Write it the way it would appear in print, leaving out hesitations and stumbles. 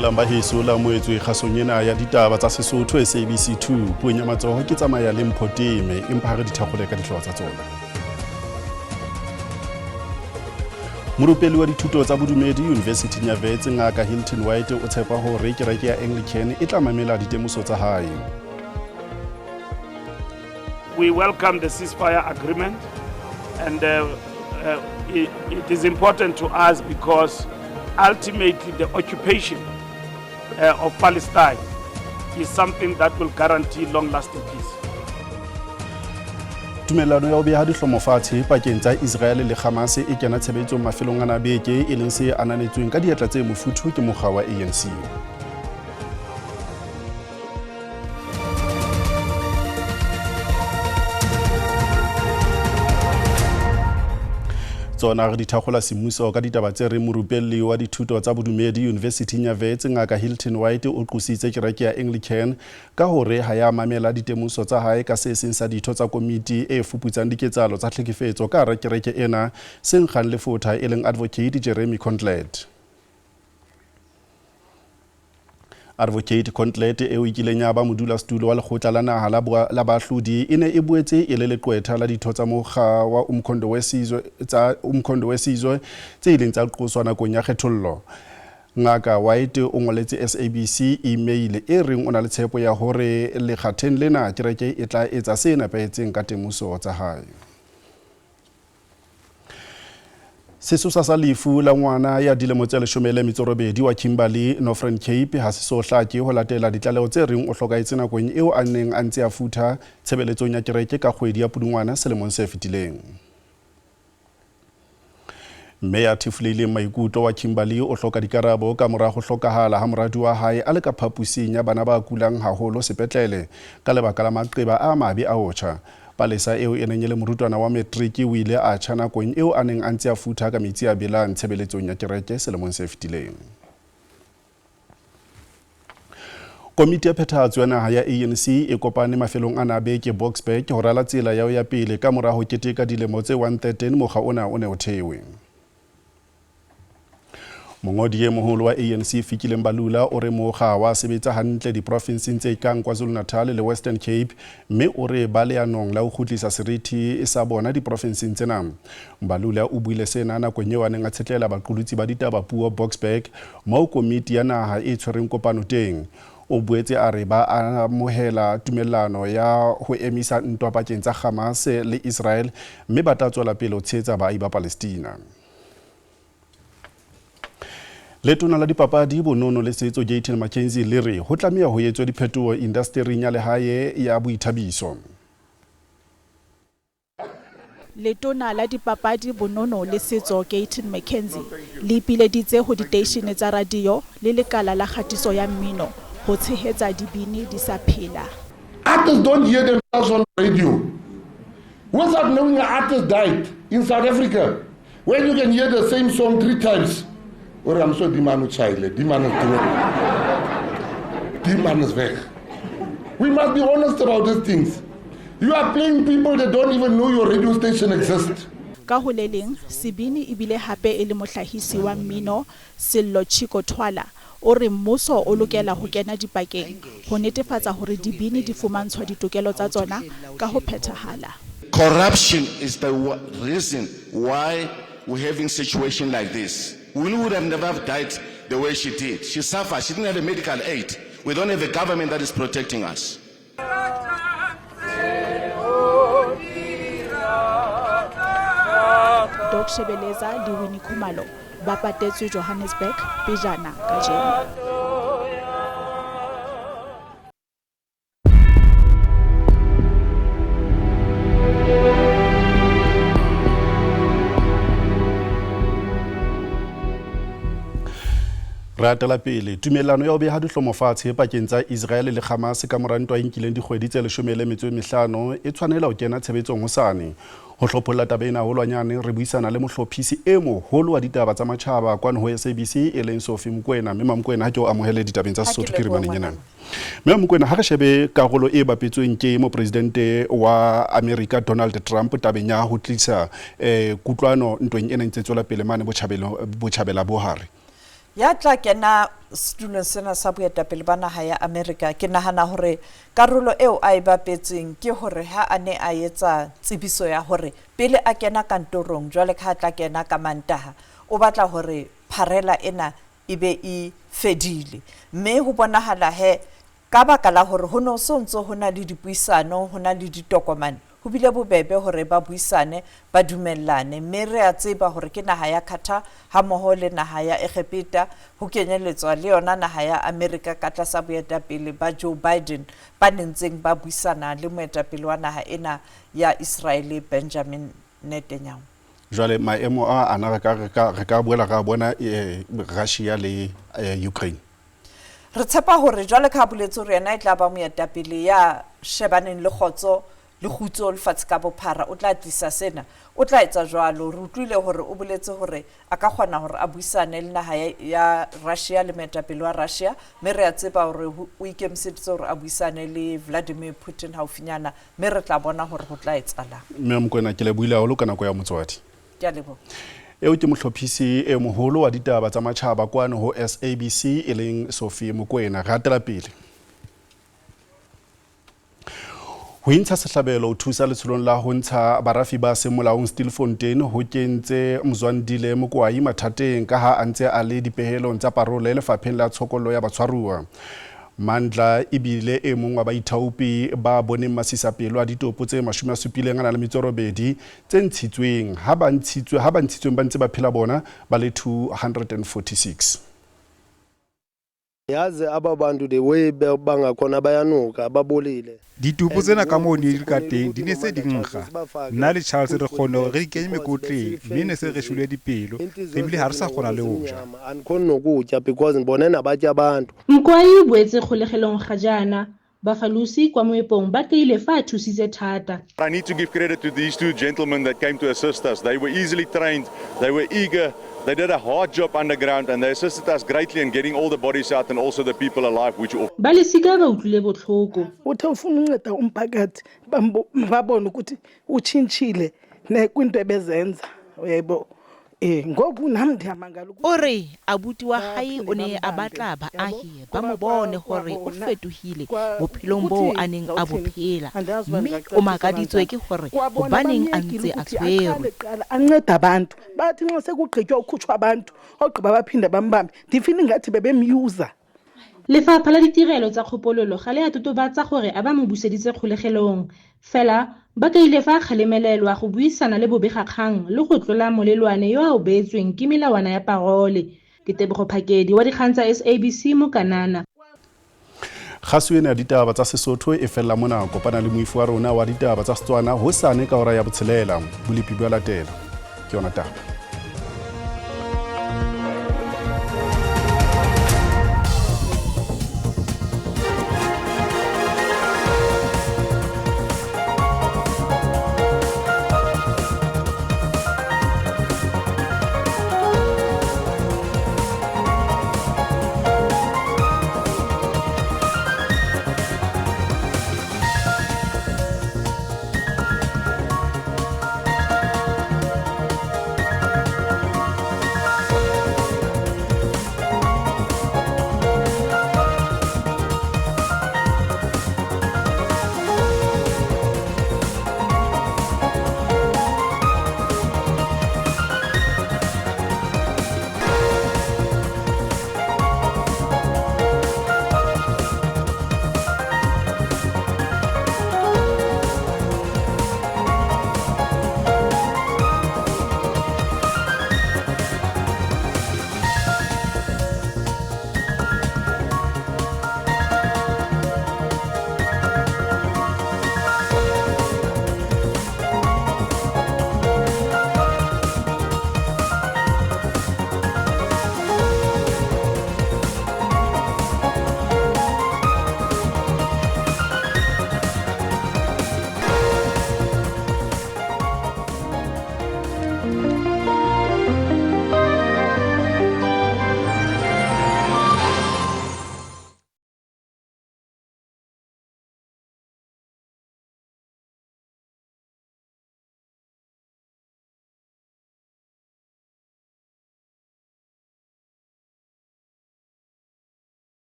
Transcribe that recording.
Dumelang ba heso la moetswe kgasong ena ya ditaba tsa Sesotho SABC 2. Puong ya matsoho ke tsamaya le Mpho Teme, empa ha re di thakgole ka dihlooho tsa tsona. Morupelli wa dithuto tsa bodumedi Yunivesithing ya Wits, Ngaka Hilton White, o tshepa hore kereke ya Anglican e tla mamela ditemoso tsa hae. We welcome the ceasefire agreement, and it is important to us because ultimately the occupation of Palestine is something that will guarantee long-lasting peace. Tumellano ya ho beha dihlomo fatshe pakeng tsa Israel le Hamas e kena tshebetsong mafelong ana beke, e leng se ananetsweng ka diatla tse mofuthu ke mokga wa ANC. Tsona re di thakgola semmuso ka ditaba tse reng morupelli wa dithuto tsa bodumedi Yunivesithing ya Wits, Ngaka Hilton White, o qositse kereke ya Anglican ka hore ha ya mamela ditemoso tsa hae ka se seng sa ditho tsa komiti e fuputsang diketsahalo tsa tlhekefetso ka hara kereke ena se nkgang lefotha, e leng Advocate Jeremy Contlet. Advocate Contlet, eo e kileng ya ba modulasetulo wa lekgotla la naha la baahlodi, e ne e boetse e le leqwetha la ditho tsa mokga wa Umkhonto weSizwe tsa Umkhonto weSizwe tse ileng tsa qoswa nakong ya kgethollo. Ngaka White o ngoletse SABC email e reng o na le tshepo ya hore lekgatheng lena kereke e tla etsa se nepahetseng ka temoso tsa hae. Sesosa sa lefu la ngwana ya dilemo tse 18 wa Kimberley, Northern Cape ha se so hlake ho latela ditlaleho tse reng o hlokahetse nakong eo a neng a ntse a futha tshebeletsong ya kereke ka kgwedi ya Pudungwana selemong se fetileng. Mme ya thefulehileng maikutlo wa Kimberley o hloka dikarabo ka mora ho hlokahala ha moradi wa hae a le ka phapusing ya bana ba kulang haholo sepetlele ka lebaka la maqeba a mabe a ho tjha. Palesa eo e neng e le morutwana wa matriki o ile a tjha nakong eo a neng a ntse a futha ka metsi a belang tshebeletsong ya kereke selemong se fetileng. Komiti ya phethahatso ya naha ya ANC e kopane mafelong ana beke Boksburg ho rala tsela ya ho ya pele ka mora ho keteka dilemo tse 113 mokga ona o ne o thewe. Mongodi e moholo wa ANC Fikile Mbalula o re mokga wa sebetsa hantle diprofenseng tse kang KwaZulu-Natal le Western Cape, mme o re ba leanong la ho kgutlisa seriti sa bona diprofenseng tsena. Mbalula o buile sena nakong eo a neng a tshetlela baqolotsi ba ditaba puo Boksburg moo komiti ya naha e tshwereng kopano teng. O boetse a re ba amohela tumellano ya ho emisa ntwa pakeng tsa Hamas le Israel mme ba tla tswela pele ho tshehetsa baahi ba Palestina. Letona la dipapadi, bonono le setso Gayton McKenzie le re ho tlameha ho etswe diphetoho indastering ya lehae ya boithabiso. Letona la dipapadi, bonono le setso Gayton McKenzie le ipileditse ho diteishene tsa radio le lekala la kgatiso ya mmino ho tshehetsa dibini di sa phela. Artists don't hear themselves on radio. Without knowing an artist died in South Africa, when you can hear the same song 3 times, or I'm so die man o tjhaile, die man is dood, die man is weg. We must be honest about these things. You are playing people that don't even know your radio station exists. Ka ho le leng, sebini ebile hape e le mohlahisi wa mmino Sello Chicco Twala o re mmuso o lokela ho kena dipakeng ho netefatsa hore dibini di fumantshwa ditokelo tsa tsona ka ho phethahala. Corruption is the reason why we're having situation like this. Winnie would have never have died the way she did. She suffered. She didn't have a medical aid. We don't have a government that is protecting us. Doc Shebeleza le Winnie Khumalo ba patetswe Johannesburg pejana kajeno. Re atela pele tumellano ya ho beha dihlomo fatshe pakeng tsa Israel le Hamas ka mora ntwa e nkileng dikgwedi tse 15 e tshwanela ho kena tshebetsong hosane. Ho hlopholla taba ena haholwanyane re buisana le mohlophisi e moholo wa ditaba tsa matjhaba kwano ho SABC e leng Sophie Mokoena. Mme Mamokoena, ha ke o amohele ditabeng tsa Sesotho phirimaneng ena. Mme Mokoena, ha re shebe karolo e bapetsweng ke mopresidente wa Amerika Donald Trump tabeng ya ho tlisa kutlwano ntweng ena e ntse tswela pele mane botjhabela bo hare. Ya tla kena setulong sena sa boetapele ba naha ya Amerika, ke nahana hore karolo eo a e bapetseng ke hore ha a ne a etsa tsebiso ya hore pele a kena kantorong jwale ka ha tla kena ka Mantaha, o batla hore pharela ena e be e fedile. Mme ho bonahala he ka baka la hore ho ne ho so ntso ho na le dipuisano, ho na le ditokomane, ho bile bobebe hore ba buisane, ba dumellane. Mme re a tseba hore ke naha ya Qatar hammoho le naha ya Egepeta, ho kenyeletswa le yona naha ya Amerika ka tlasa boetapele ba Joe Biden, ba nentseng ba buisana le moetapele wa naha ena ya Israele Benjamin Netanyahu. Jwale maemo a ana re ka re ka re ka boela ra bona eh, Russia le eh, Ukraine. Re tshepa hore jwale ka ha boletse hore yena e tla ba moetapele ya shebaneng le kgotso le kgutso lefatshe ka bophara, o tla tlisa sena. O tla etsa jwalo. Re utlwile hore o boletse hore a ka kgona hore a buisane le naha ya, ya Russia le moetapele wa Russia, mme re a tseba hore o ikemiseditse hore a buisane le Vladimir Putin haufinyana, mme re tla bona hore ho tla etsahalang. Mme Mokoena, ke lebohile haholo ka nako ya motswadi. Ke a leboha. Eo ke mohlophisi e moholo wa ditaba tsa matjhaba kwano ho SABC e leng Sophie Mokoena. Re hatela pele. Ho intsha sehlabelo ho thusa letsholong la ho ntsha barafi ba seng molaong Stilfontein ho kentse Mzwandile Mokoai mathateng ka ha a ntse a le dipehelong tsa parole lefapheng la tshokollo ya batshwaruwa. Mandla e bile e mong wa baithaopi ba boneng masisapelo a ditopo tse 78 tse ntshitsweng ha ba ntshitswe ha ba ntshitsweng ba ntse ba phela bona ba le 246. Yazi aba bantu the way bangakhona bayanuka babolile. Ditopo tsena ka moo di le ka teng di ne se di nkga. Nna le Charles re kgonne hore re di kenye mekotleng mme ne se re shwele dipelo re bile ha re sa kgona le ho ja. Andikhoni nokutya because ndibone nabatya abantu. Mkwai o boetse kgolegelong ga jaana. Bafalosi kwa moepong ba kaile fa a thusitse thata. I need to give credit to these two gentlemen that came to assist us. They were easily trained, they were eager, they did a hard job underground and they assisted us greatly in getting all the bodies out and also the people alive which Ba lesika ba utlwile botlhoko. Uthe ufuna unceda umphakathi babone ukuthi utshintshile ne kwinto ebezenza uyaybo eh ngoku nam ndiyamangala O re abuti wa hae o ne a batla baahi ba mo bone hore o fetohile bophelong boo a neng a bo phela mme o makaditswe ke hore hobaneng a ntse a tshwerwe. Anceda abantu bathi nxa sekugqitywa ukhutshwa abantu ogqiba baphinde bambambe ndifile ingathi bebemyuza. Lefapha la Ditirelo tsa Kgopololo ga le a totobatsa gore a ba mo buseditse kgolegelong. Fela, ba kaile fa a kgalemelelwa go buisana le bobegakgang le go tlola molelwane yo a o beetsweng ke melawana ya parole. Ke Tebogo Phakedi wa dikgang tsa SABC mo Kanana. Kgaso ena ya ditaba tsa Sesotho e fella mona. Kopana le moifo wa rona wa ditaba tsa Setswana hosane ka hora ya botshelela. Bolepi bo a latela. Ke yona taba.